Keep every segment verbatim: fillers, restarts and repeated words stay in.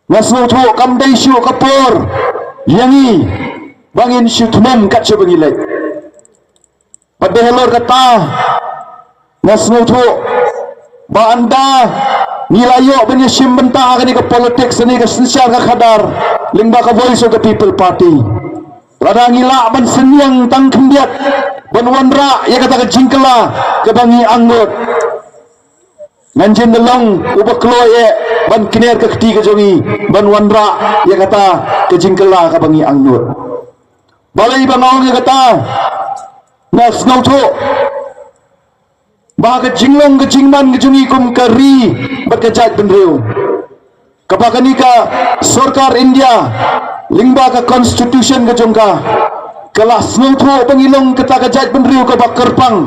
Nga sngewthuh kam dei shuh ka por ïa ngi ba ngin shu thmem kat shuh ba ngi leit. Bad dei halor kata nga sngewthuh ba ynda ngi la ïoh ban ïashim bynta ha kane ka politics, kane ka synshar ka khadar lyngba ka Voice of the People Party, lada ngi lah ban synñiang tang khyndiat ban wanrah ïa kata ka jingkylla kaba ngi angnud, ngan jin da long uba kloi eh ban kner ka kti ka jong ngi ban wanrah ïa kata ka jingkylla kaba ngi angnud. Balei ba nga ong ïa kata? Nga sngewthuh ba ka jinglong ka jingman ka jong ngi kum ka ri bad ka jaitbynriew, kaba kane ka sorkar India lyngba ka constitution ka jong ka, ka la sngewthuh ba ngi long kata ka jaitbynriew kaba kyrpang.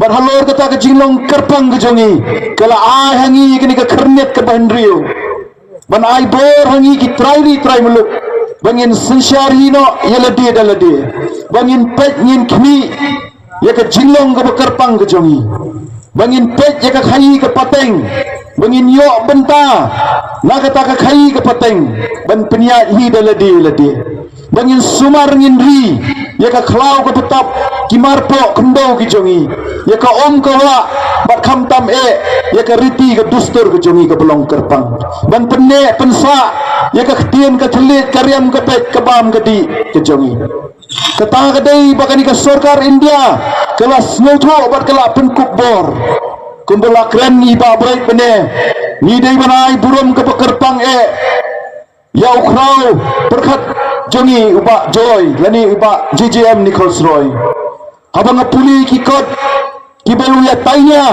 Bad halor kata ka jinglong kyrpang ka jong ngi, ka la ai ha ngi kane ka khyrnit kaba hynriew ban ai bor ha ngi ki trai ri trai muluk ba ngin synshar hi noh ïa lade da lade, ba ngin peit ngin khmih ïa ka jinglong kaba kyrpang ka jong ngi, ba ngin peit ïa ka khaïi ka pateng, ba ngin ïoh bynta na kata ka khaïi ka pateng ban pynïaid hi da lade lade, ba ngin sumar ngin ri ïa ka khlaw ka btap, ki marpoh khyndew ki jong ngi, ïa ka um ka wah, bad khamtam eh ïa ka riti ka dustur ka jong ngi kaba long kyrpang, ban pynneh pynsah ïa ka ktien ka thylliej ka riam ka beit ka bam ka dih ka jong ngi. Kata ka dei ba kane ka sorkar India ka la sngewthuh bad ka la pynkup bor. Kumba la kren ngi ba bret bane, ngi dei ban ai burom kaba kyrpang eh ïa u khraw pyrkhat jong ngi u Bah Joy lane u Bah J J M Nichols Roy. Haba nga pule ki kot kiba u ïa tainia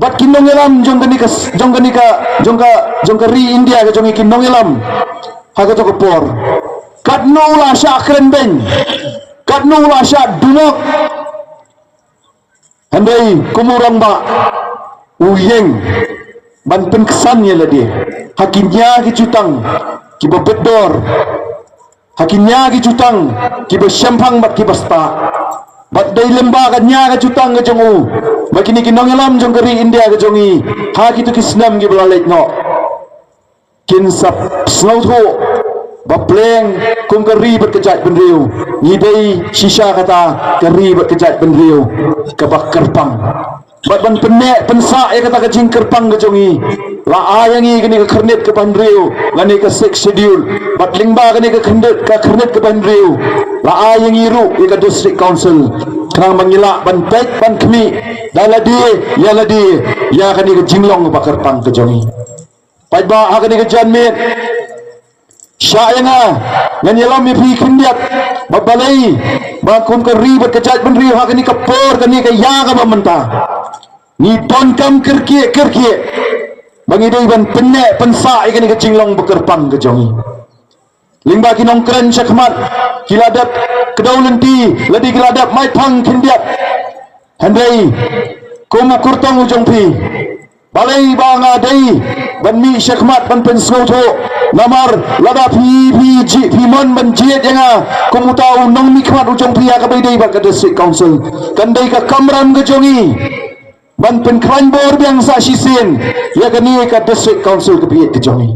bad ki nongïalam jong kane ka, jong kane ka, jong ka, jong ka ri India ka jong ngi, ki nongïalam ha kato ka por, katno u la shah kren beiñ, katno u la shah dumok. Hynrei kum u rangbah u ïeng ban pynksan ïa lade ha ki nia ki jutang kiba bit dor, ha ki nia ki jutang kiba shemphang bad kiba stad. Bad dei lyngba ka nia ka jutang ka jong u ba kine ki nongïalam jong ka ri India ka jong ngi ha kito ki snem kiba la leit noh kin sa sngewthuh ba pleng kum ka ri bad ka jaitbynriew, ngi dei shisha kata ka ri bad ka jaitbynriew kaba kyrpang. Bad ban pynneh pynsah ïa kata ka jingkyrpang ka jong ngi, la ai ïa ngi kane ka khyrnit kaba hynriew lane ka Sixth Schedule. Bad lyngba kane ka khyrnit, ka khyrnit kaba hynriew, la ai ïa ngi ruh ïa ka District Council, khnang ba ngi lah ban peit ban khmih da lade ïa lade ïa kane ka jinglong kaba kyrpang ka jong ngi. Paidbah, ha kane ka janmiet, shah ïa nga, ngan ïalam ïa phi khyndiat ba balei ba kum ka ri bad ka jaitbynriew ha kane ka por, kane ka ïa kaba mynta, ngi donkam kyrkieh kyrkieh ba ngi dei ban pynneh pynsah ïa kane ka jinglong ba kyrpang ka jong ngi. Lyngba ki nongkren shakhmat ki la dep kdew lynti, lade ki la dep mait phang khyndiat. Hynrei kum u kyrtong u jong phi, balei ba nga dei ban mih shakhmat ban pynsngewthuh? Namar lada phi, phi jied, phi mon ban jied ïa nga kum uta u nongmihkhmat u jong phi ha kaba ïadei bad ka District Council, kan dei ka kamram ka jong ngi ban pynkhlaiñ bor biang sa shisien ïa kane ka District Council kaba ïeit ka jong ngi,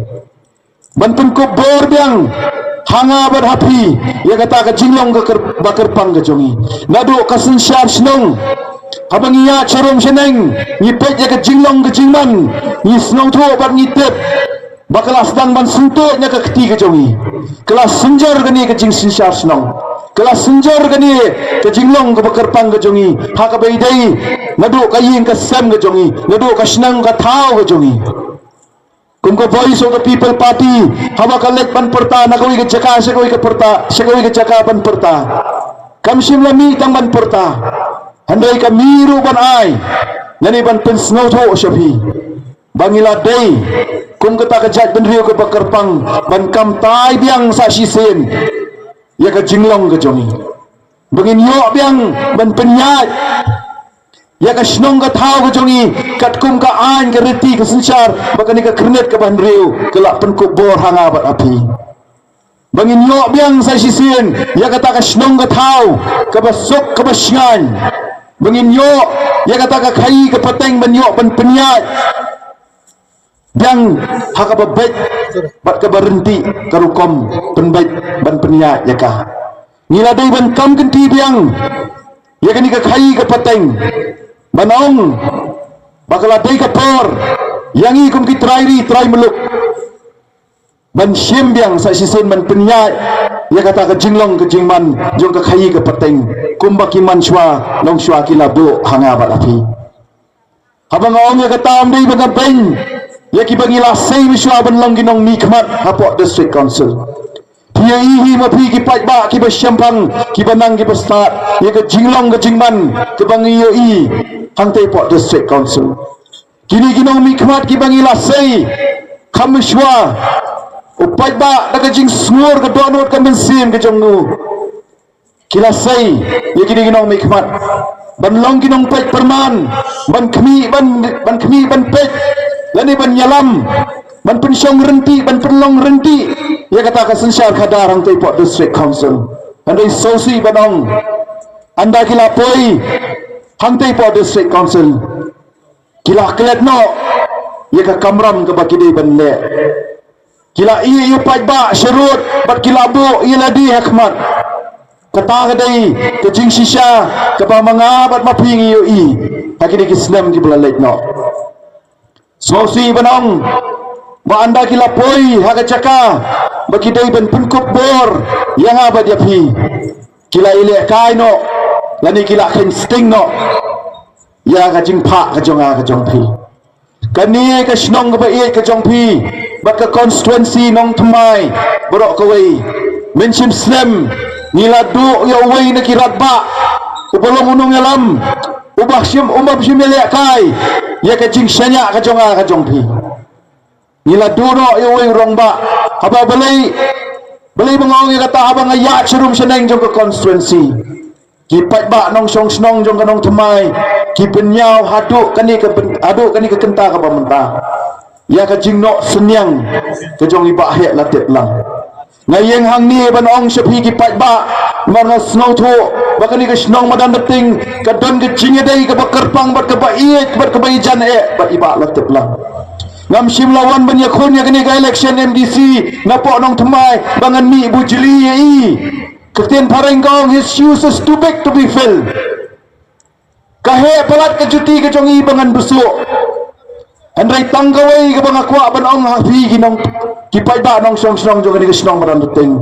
ban pynkup bor biang ha nga bad ha phi ïa kata ka jinglong ka kyr-, ba kyrpang ka jong ngi. Naduh ka synshar shnong, haba ngi ïaid sharum shaneng, ngi peit ïa ka jinglong ka jingman, ngi sngewthuh bad ngi tip ba ka la sdang ban syntuid na ka kti ka jong ngi. Ka la synjor kane ka jingsynshar shnong, ka la synjor kane ka jinglong kaba kyrpang ka jong ngi ha kaba ïadei naduh ka ïing ka sem ka jong ngi, naduh ka shnong ka thaw ka jong ngi. Kum ka Voice of the People Party, haba ka leit ban pyrta na kawei ka jaka sha kawei ka pyrta, sha kawei ka jaka ban pyrta, kam shym la mih tang ban pyrta, hynrei ka mih ruh ban ai lane ban pynsngewthuh sha phi ba ngi la dei kum kata ka jaitbynriew kaba kyrpang ban kamtai biang sa shisien ïa ka jinglong ka jong ngi, ba ngin ïoh biang ban pynïaid ïa ka shnong ka thaw ka jong ngi katkum ka aiñ ka riti ka synshar, ba kane ka khyrnit kaba hynriew ka la pynkup bor ha nga bad ha phi, ba ngin ïoh biang sa shisien ïa kata ka shnong ka thaw kaba suk kaba shngaiñ, ba ngin ïoh ïa kata ka khaïi ka pateng ban ïoh ban pynïaid biang ha kaba beit bad kaba rynti ka rukom pynbeit ban pynïaid ïa ka. Ngi la dei ban kam kynti biang ïa kane ka khaii ka pateng ban ong ba ka la dei ka por ïa ngi kum ki trai ri trai muluk ban shim biang sa shisien ban pynïaid ïa kata ka jinglong ka jingman jong ka khaii ka pateng kumba ki man shuwa long shuwa ki la buh ha nga bad ha phi. Haba nga ong ïa kata ym dei ba nga beiñ ïa kiba ngi la sei mynshuwa ban long ki nongmihkhmat hapoh District Council. Phi ïohi hi ma phi ki paidbah kiba shemphang kiba nang kiba stad ïa ka jinglong ka jingman kaba ngi ïohi hangtei hapoh District Council. Kine ki nongmihkhmat kiba ngi la sei kham mynshuwa, u paidbah da ka jingsngur ka dohnud ka mynsiem ka jong u. Ki la sei ïa kine ki nongmihkhmat ban long ki nongpeit pyrman, ban khmih ban ban khmih ban peit lane ban ïalam, ban pynshong rynti ban pynlong rynti ïa kata ka synshar khadar hangtei hapoh District Council. Hynrei sngewsih ban ong ynda ki la poi hangtei hapoh District Council ki la klet noh ïa ka kamram kaba ki dei ban leh. Ki la ïeh ïa u paidbah sharud bad ki la buh ïa lade ha khmat. Kata ka dei ka jingshisha kaba ma nga bad ma phi ngi ïohi ha kine ki snem kiba la leit noh. Sngewsih ban ong ba ynda ki la poi ha ka jaka ba ki dei ban pynkup bor ïa nga bad ïa phi, ki la ïalehkai noh lane ki la kheiñ sting noh ïa ka jingphah ka jong nga ka jong phi. Kane ka shnong kaba ïeit ka jong phi bad ka constituency Nongthymmai baroh kawei. Mynshim snem ngi la duh ïa uwei na ki rangbah uba long u nongïalam, uba shim, uba shim ïalehkai ïa ka jingshaniah ka jong nga ka jong phi. Ngi la duh noh ïa uwei u rangbah. Haba balei, balei ba nga ong ïa kata? Haba nga ïaid sharum shaneng jong ka constituency, ki paidbah nongshong shnong jong ka Nongthymmai ki pynïaw haduh kane ka pyn-, haduh kane ka kynta kaba mynta ïa ka jingnoh synñiang ka jong i Bah Heh Latiplang. Nga ïeng hangne ban ong sha phi ki paidbah, namar nga sngewthuh ba kane ka shnong Madanrting ka don ka jingïadei kaba kyrpang bad kaba ïeit bad kaba ïajan eh bad i Bah Latiplang. Ngam shym la wan ban ïakhun ïa kane ka election M D C napoh Nongthymmai ba ngan mih bujli ïa i. Ka ktien phareng ka ong, his shoes is too big to be filled. Ka heh palat ka juti ka jong i ba ngan bsuh. Hynrei tang kawei kaba nga kwah ban ong ha phi ki nong, ki paidbah nongshong shnong jong kane ka shnong Madanrting.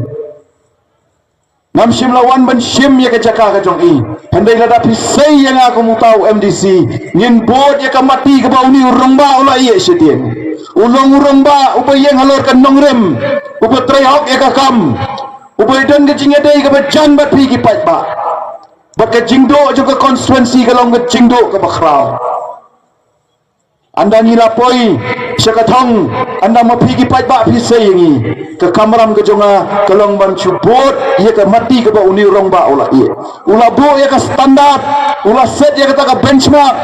Ngam shym la wan ban shim ïa ka jaka ka jong i. Hynrei lada phi sei ïa nga kum uta u M D C, ngin bud ïa ka mati kaba une u rangbah u la ïeh shadien. U long u rangbah uba ïeng halor ka nongrim, uba trei hok ïa ka kam, uba don ka jingïadei kaba jan bad phi ki paidbah. Bad ka jingduh jong ka constituency ka long ka jingduh kaba khraw. Ynda ngi la poi sha ka thong, ynda ma phi ki paidbah phi sei ïa ngi, ka kamram ka jong nga ka long ban shu bud ïa ka mati kaba une u rangbah u la ïeh. U la buh ïa ka standard, u la set ïa kata ka benchmark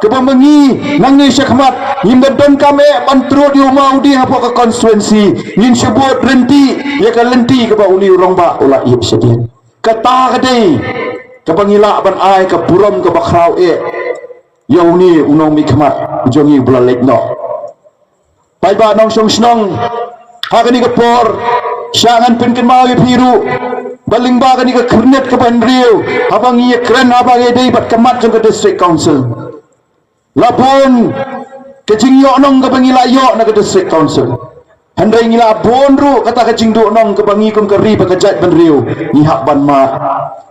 kaba ma ngi nangne sha khmat ngim da donkam eh ban trud ïa u ma u dieng hapoh ka constituency. Ngin shu bud rynti ïa ka lynti kaba une u rangbah u la ïeh shadien. Kata ka dei kaba ngi lah ban ai ka burom kaba khraw eh ïa une u nongmihkhmat jong ngi uba la leit noh. Paidbah nongshong shnong, ha kane ka por shah ngan pynkynmaw ïa phi ruh ba lyngba kane ka khyrnit kaba hynriew haba ngi ïakren, haba ngi dei bad ka mat jong ka District Council, la bun ka jingïohnong kaba ngi la ïoh na ka District Council. Hynrei ngi la bun ruh kata ka jingduhnong kaba ngi kum ka ri bad ka jaitbynriew ngi hap ban mad.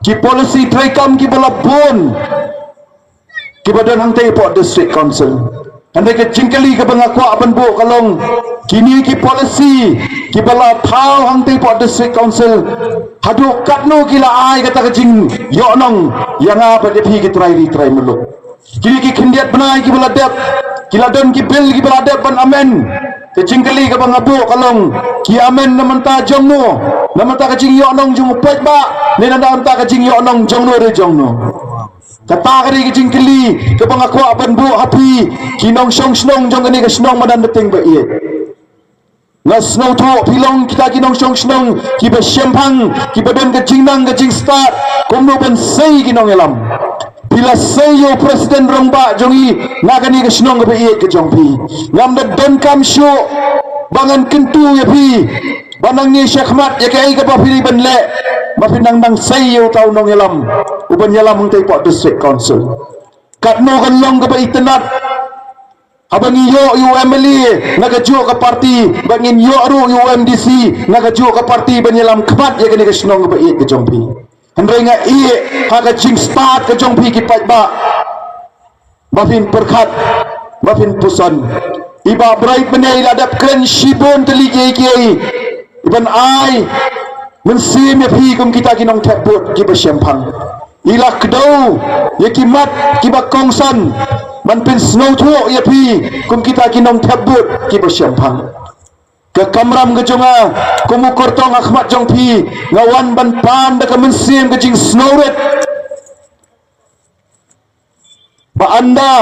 Ki policy treikam kiba la bun kiba don hangtei hapoh District Council. Hynrei ka jingkylli kaba nga kwah ban buh ka long, kine ki policy kiba la thaw hangtei hapoh District Council, haduh katno ki la ai kata ka jingïohnong ïa nga bad ïa phi ki trai ri trai muluk? Kine ki khyndiat bnai kiba la dep, ki la don ki bill kiba la dep ban amend. Ka jingkylli kaba nga buh ka long, ki amend na bynta jongno? Na bynta ka jingïohnong jong u paidbah ne na bynta ka jingïohnong jongno re jongno? Kata ka dei ka jingkylli kaba nga kwah ban buh ha phi ki nongshong shnong jong kane ka shnong Madanrting ba ïeit. Nga sngewthuh phi long kita ki nongshong shnong kiba shemphang, kiba don ka jingnang ka jingstad kumno ban sei ki nongïalam. Phi la sei ïa u president rangbah jong ngi na kane ka shnong kaba ïeit ka jong phi. Ngam da donkam shuh ba ngan kyntu ïa phi ba nangne shakhmat ïa kaei kaba phi dei ban leh, ba phi nang nang sei ïa uta u nongïalam uban ïalam hangtei hapoh District Council. Katno kan long kaba itynnad haba ngi ïoh ïa u M L A na kajuh ka party, ba ngin ïoh ruh ïa u M D C na kajuh ka party ban ïalam khmat ïa kane ka shnong kaba ïeit ka jong phi. Hynrei nga ïeh ha ka jingstad ka jong phi ki paidbah, ba phin pyrkhat, ba phin puson. I Bah Bright mynne i la dep kren shibun tylli kiei kiei ban ai mynsiem ïa phi kum kita ki nongthep vote kiba shemphang. I la kdew ïa ki mat kiba kongsan ban pynsngewthuh ïa phi kum kita ki nongthep vote kiba shemphang. Ka kamram ka jong nga kum u kyrtong ha khmat jong phi, nga wan ban pan da ka mynsiem ka jingsngewrit. Ba ynda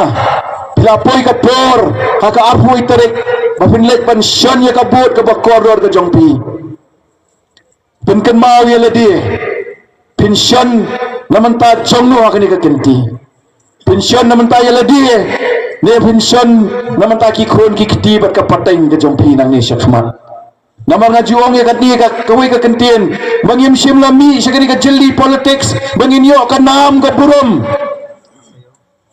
phi la poi ka por ha ka arphew tarik ba phin leit ban shon ïa ka vote kaba kordor ka jong phi, pynkynmaw ïa lade, phin shon na bynta jong no ha kane ka kynti? Phin shon na bynta ïa lade ne phin shon na bynta ki khun ki kti bad ka pateng ka jong phi nangne shakhmat? Namar nga ju ong ïa kane ka kawei ka kyntien, ba ngim shym la mih sha kane ka jylli politics ba ngin ïoh ka nam ka burom.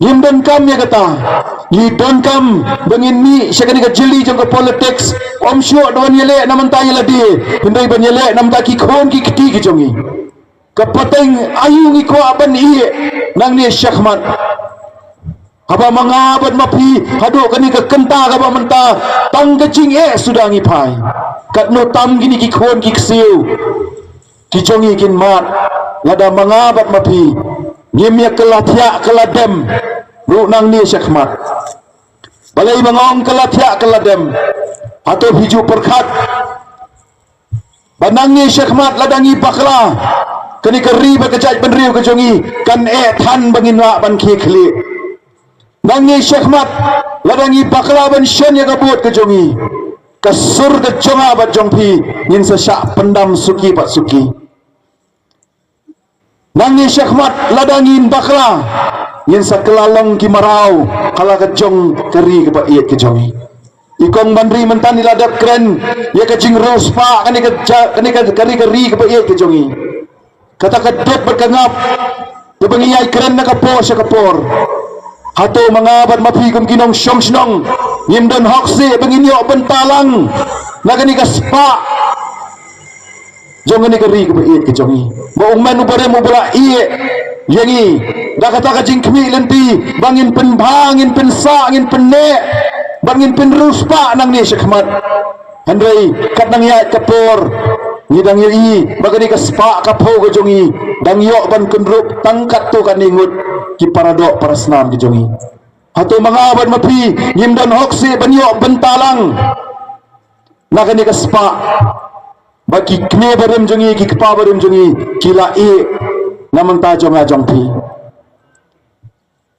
Ngim donkam ïa kata. Ngi donkam ba ngin mih sha kane ka jylli jong ka politics, ym shuh da ban ïaleh na bynta ïa lade, hynrei ban ïaleh na bynta ki khun ki kti ki jong ngi. Ka pateng aïu ngi kwah ban ïeh nangne shakhmat? Haba ma nga bad ma phi haduh kane ka kynta kaba mynta, tang ka jingeh suda ngi phai. Katno tam kine ki khun ki ksiew ki jong ngi kin mad lada ma nga bad ma phi ngim ïa kylla thiah kylla dem ruh nangne shakhmat. Balei ba nga ong kylla thiah kylla dem? Hato phi ju pyrkhat ba nangne shakhmat lada ngi bakla, kane ka ri bad ka jaitbynriew ka jong ngi kan eh than ba ngin lah ban khie khlieh. Nangne shakhmat lada ngi bakla ban shon ïa ka vote ka jong ngi, ka sur ka jong nga bad jong phi ngin sa shah pyndam suki bad suki. Nangne shakhmat lada ngin bakla, ngin sa kylla long ki mraw ha la ka jong ka ri kaba ïeit ka jong ngi. I Kong Banri mynta i la dep kren ïa ka jingriewspah kane ka ja-, kane ka, ka ri, ka ri kaba ïeit ka jong ngi. Kata ka dep bad ka ngap kaba ngi ïai kren na ka por sha ka por. Hato ma nga bad ma phi kum ki nongshong shnong ngim don hok seh ba ngin ïoh bynta lang na kane ka spah jong kane ka ri kaba ïeit ka jong ngi? Ba u Mynsiem u barim uba la ïeh ïa ngi da kata ka jingkhmih lynti ba ngin pynbha, ngin pynsah, ngin pynneh bad ngin pynriewspah nangne shakhmat. Hynrei kat nang ïaid ka por ngi dang ïohi ba kane ka spah ka phew ka jong ngi dang ïoh ban kynrup tang katto katne ngut ki paradoh parasnam ki jong ngi. Hato ma nga bad ma phi ngim don hok seh ban ïoh bynta lang na kane ka spah ba ki kmie barim jong ngi, ki kpa barim jong ngi ki la ïeh na bynta jong nga jong phi?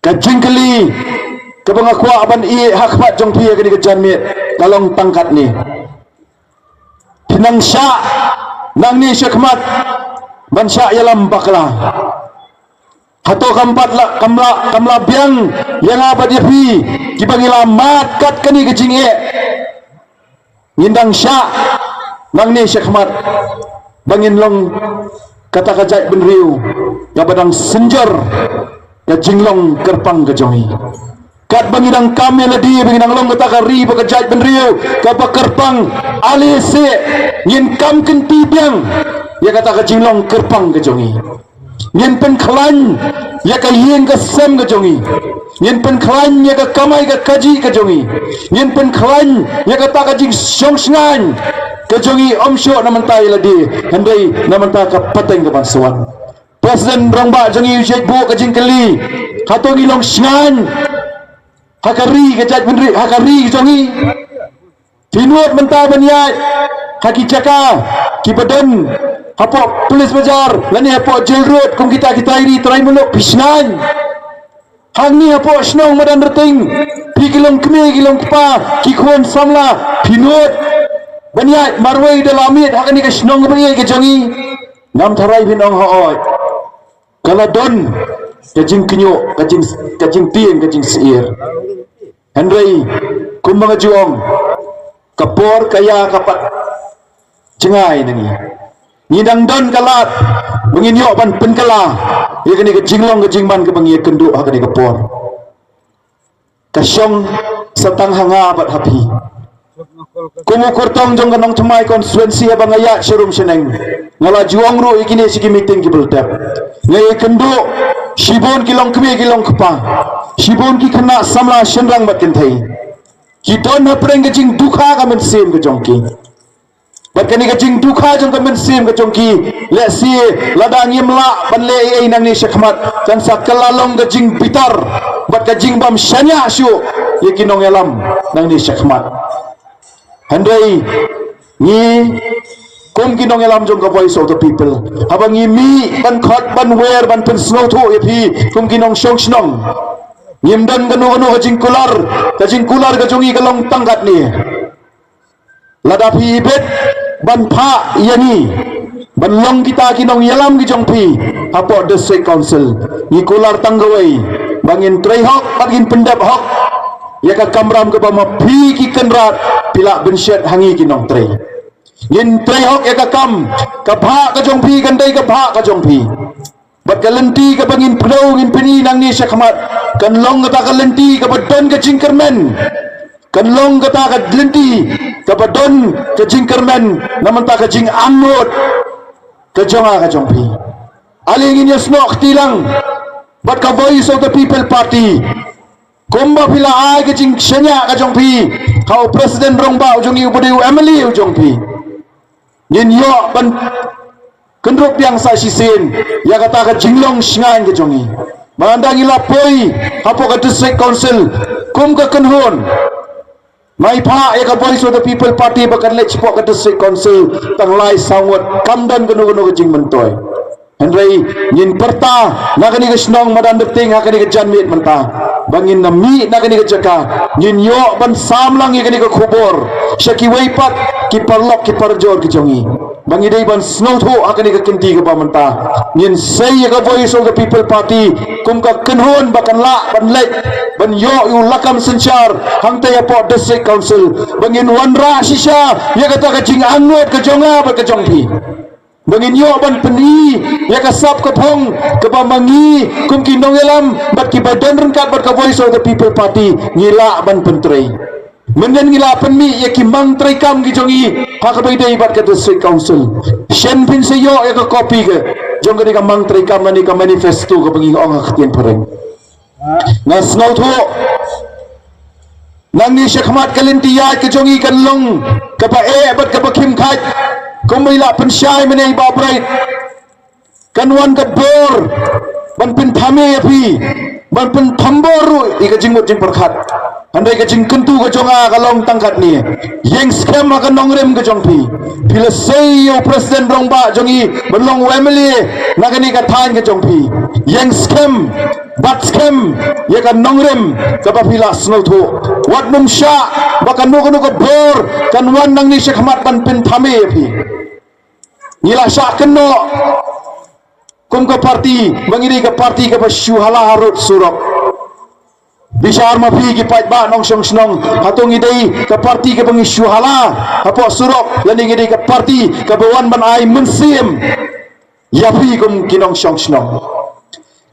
Ka jingkylli kaba nga kwah ban ïeh ha khmat jong phi ha kane ka janmiet ka long tang katne. Phi nang shah nangne shakhmat ban shah ïalam bakla? Hato kam pat la, kam la, kam la biang ïa nga bad ïa phi kiba ngi la mad kat kane ka jingeh? Ngin dang shah nangne shakhmat ba ngin long kata ka jaitbynriew kaba dang synjor ka jinglong kyrpang ka jong ngi. Katba ngi dang kam ïa lade ba ngi dang long kata ka ri bad ka jaitbynriew kaba kyrpang, ale seh ngin kam kynti biang ïa kata ka jinglong kyrpang ka jong ngi. Ngin pynkhlaiñ ïa ka ïing ka sem ka jong ngi. Ngin pynkhlaiñ ïa ka kamai ka kajih ka jong ngi. Ngin pynkhlaiñ ïa kata ka jingshongshngaiñ ka jong ngi, ym shuh na bynta ïa lade, hynrei na bynta ka pateng kaban sa wan. President rangbah jong ngi u jied buh ka jingkylli, hato ngi long shngaiñ ha ka ri ka jaitbynriew, ha ka ri ka jong ngi? Phi nud mynta ban ïaid ha ki jaka kiba don hapoh Police Bazar lane hapoh Jail Road kum kita kita ri trai muluk, phi shngaiñ. Hangne hapoh shnong Madan Rting, phi ki long kmie ki long kpa, ki khun samla, phi nud ban ïaid marwei da la miet ha kane ka shnong kaba ïeit ka jong ngi? Ngam tharai phin ong hooid. Ka la don ka jingkynnoh, ka jing, ka jingtieng, ka jingsyier. Hynrei kumba nga ju ong, ka por ka ïa ka pat jngai na ngi. Ngi dang don ka lad ba ngin ïoh ban pynkylla ïa kane ka jinglong ka jingman kaba ngi ïa kynduh ha kane ka por. Ka shong sa tang ha nga bad ha phi. Kum u kyrtong jong ka Nongthymmai constituency haba nga ïaid sharum shaneng, nga la ju ong ruh ïa kine shi ki meeting kiba la dep. Nga ïa kynduh shibun ki longkmie ki longkpa, shibun ki khynnah samla shynrang bad kynthei ki don hapdeng ka jingdukha ka mynsiem ka jong ki. Bad kane ka jingdukha jong ka mynsiem ka jong ki, lehse lada ngim lah ban leh ei ei nangne shakhmat, kan sa kylla long ka jingbitar bad ka jingbym shaniah shuh ïa ki nongïalam nangne shakhmat. Hynrei ngi kum ki nongïalam jong ka Voice of the People, haba ngi mih ban khot, ban wer, ban pynsngewthuh ïa phi kum ki nongshong shnong, ngim don kano kano ka jingkular. Ka jingkular ka jong ngi ka long tang katne. Lada phi ibit ban phah ïa ngi ban long kita ki nongïalam ki jong phi hapoh District Council, ngi kular tang kawei, ba ngin trei hok bad ngin pyndep hok ïa ka kamram kaba ma phi ki kynrad phi lah bynshet ha ngi ki nongtrei. Ngin trei hok ïa ka kam, ka bhah ka jong phi kan dei ka bhah ka jong phi. Bad ka lynti kaba ngin pyndonkam, ngin pyni nangne shakhmat, kan long kata ka lynti kaba don ka jingkyrmen. Kan long kata ka lynti kaba don ka jingkyrmen na bynta ka jingangnud ka jong nga ka jong phi. Ale ngin ïasnoh kti lang bad ka Voice of the People Party. Kumba phi la ai ka jingshaniah ka jong phi ha u President Rangbah u jong ngi, uba dei u M L A u jong phi, ngin ïoh ban kynrup biang sa shisien ïa kata ka jinglong shngaiñ ka jong ngi. Ba haba ngi la poi hapoh ka District Council kum ka kynhun, ngi phah ïa ka Voice of the People Party ba kan leit shapoh ka District Council tang lai saw ngut, kam don kano kano ka jingmyntoi. Hynrei ngin pyrta na kane ka shnong Madanrting ha kane ka janmiet mynta, ba ngin ym mih na kane ka jaka, ngin ïoh ban sam lang ïa kane ka khubor sha kiwei pat ki paralok ki parajor ki jong ngi, ba ngi dei ban sngewthuh ha kane ka kynti kaba mynta. Ngin sei ïa ka Voice of the People Party kum ka kynhun ba kan lah ban leit ban ïoh ïa u lakam synshar hangta hapoh District Council, ba ngin wanrah shisha ïa kata ka jingangnud ka jong nga bad ka jong phi. Ba ngin ïoh ban pyni ïa ka sap ka phong kaba ma ngi kum ki nongïalam bad kiba don ryngkat bad ka Voice of the People Party ngi lah ban pyntrei. Mynhynnin ngi lah pynmih ïa ki mang treikam ki jong ngi ha kaba ïadei bad ka District Council. Shen phin sa ïoh ïa ka copy ka jong kane ka mang treikam lane ka manifesto kaba ngi ong ha ka ktien phareng. Nga sngewthuh nangne shakhmat ka lynti ïaid ka jong ngi kan long kaba eh bad kaba khim khait. Kumba i la pynshai mynne i Bah Bright, kan wan ka bor ban pynthame ïa phi, ban pynthambor ruh ïa ka jingmut jingpyrkhat. Hynrei ka jingkyntu ka jong nga ka long tang katne. Ïeng skhem ha ka nongrim ka jong phi. Phi la sei ïa u President Rangbah jong ngi ban long u M L A na kane ka thaiñ ka jong phi. Ïeng skhem, bat skhem ïa ka nongrim kaba phi la sngewthuh. Wat nym shah ba kano kano ka bor kan wan nangne shakhmat ban pynthame ïa phi. Ngi la shah kynnoh kum ka party ba ngi dei ka party kaba shu hala harud surok. Bishar ma phi ki paidbah nongshong shnong, hato ngi dei ka party kaba ngi shu hala hapoh surok, lane ngi dei ka party kaba wan ban ai mynsiem ïa phi kum ki nongshong shnong?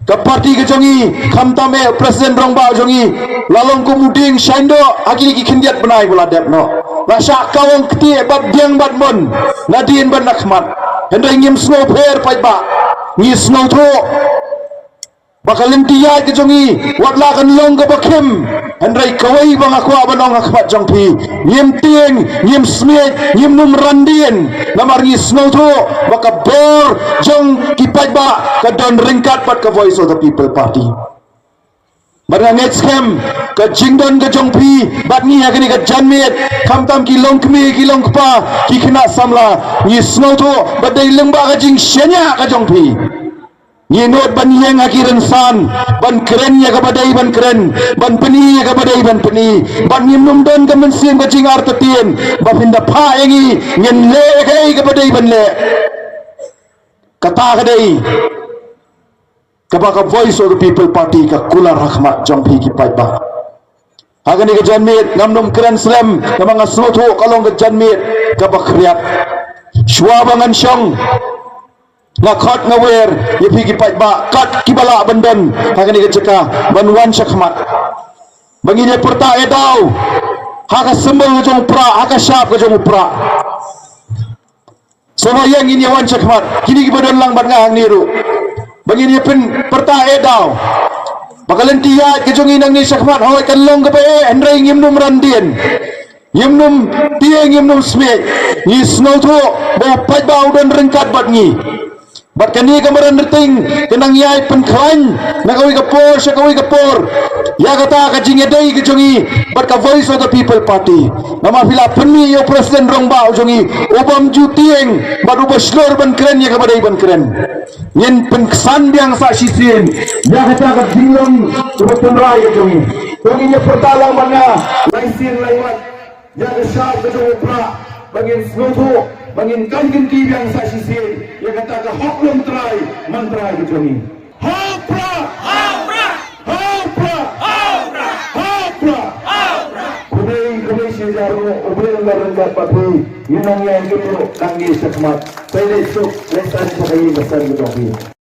Ka party ka jong ngi, khamtam eh President Rangbah jong ngi, la long kum u dieng shaiñdoh ha kine ki khyndiat bnai ba la dep noh. La shah kawang ktieh bad dieng bad mon nadien bad nakhmat. Hynrei ngim sngewpher paidbah, ngi sngewthuh ba ka lynti ïaid ka jong ngi wat la kan long kaba khim, hynrei kawei ba nga kwah ban ong ha khmat jong phi, ngim tieng, ngim smiej, ngim nym ran dien. Namar ngi sngewthuh ba ka bor jong ki paidbah ka don ryngkat bad ka Voice of the People Party. Bad nga ngeit skhem ka jingdon ka jong phi bad ngi ha kane ka janmiet, khamtam ki longkmie ki longkpa, ki khynnah samla, ngi sngewthuh ba dei lyngba ka jingshaniah ka jong phi. Ngi nud ban ïeng ha ki rynsan ban kren ïa kaba dei ban kren, ban pyni ïa kaba dei ban pyni. Bad ngim nym don ka mynsiem ka jingartatien ba phin da phah ïa ngi ngin leh ïa kaei kaba dei ban leh. Kata ka dei Kaba ka Voice of the People Party ka kular ha khmat jong phi ki paidbah. Ha kane ka janmiet ngam nym kren slem namar nga sngewthuh ka long ka janmiet kaba khriat. Shuwa ba ngan shong, nga khot nga wer ïa phi ki paidbah kat kiba lah ban don ha kane ka jaka ban wan sha khmat. Ba ngin ïa pyrta ïa daw ha ka symbol ka jong u prah, ha ka shap ka jong u prah. Sngewbha ïa ngin ïa wan sha khmat, kine kiba don lang bad nga hangne ruh. Ba ngin ïa pyn pyrta ïa daw ba ka lynti ïaid ka jong ngi nangne sha khmat hooid kan long kaba eh, hynrei ngim nym ran dien, ngim nym tieng, ngim nym smiej. Ngi sngewthuh ba u paidbah u don ryngkat bad ngi. Bad kane ka Madan Rting ka nang ïai pynkhlaiñ na kawei ka por sha kawei ka por ïa kata ka jingïadei ka jong ngi bad ka Voice of the People Party. Namar phi la pynmih ïa u President Rangbah u jong ngi, u bym ju tieng bad uba shlur ban kren ïa kaba dei ban kren. Ngin pynksan biang sa shisien ïa kata ka jinglong kaba tynrai ka jong ngi. To ngin ïa pyrta lang bad nga lai sien lai wat ïa ka shap ka jong u prah, ba ngin sngewthuh, ba ngin kam kynti biang sa shisien ïa kata ka hok longtrai mantrai ka jong ngi. Ha u prah! Ha u prah! Ha u prah! Ha u prah! Khublei, khublei shi hajar nguh, U Blei un long ryngkat bad phi. Ngin nang ïaid kynduh nangne sha khmat. Sa ïaleit suk, leit san sha ka ïing ka sem ka jong phi.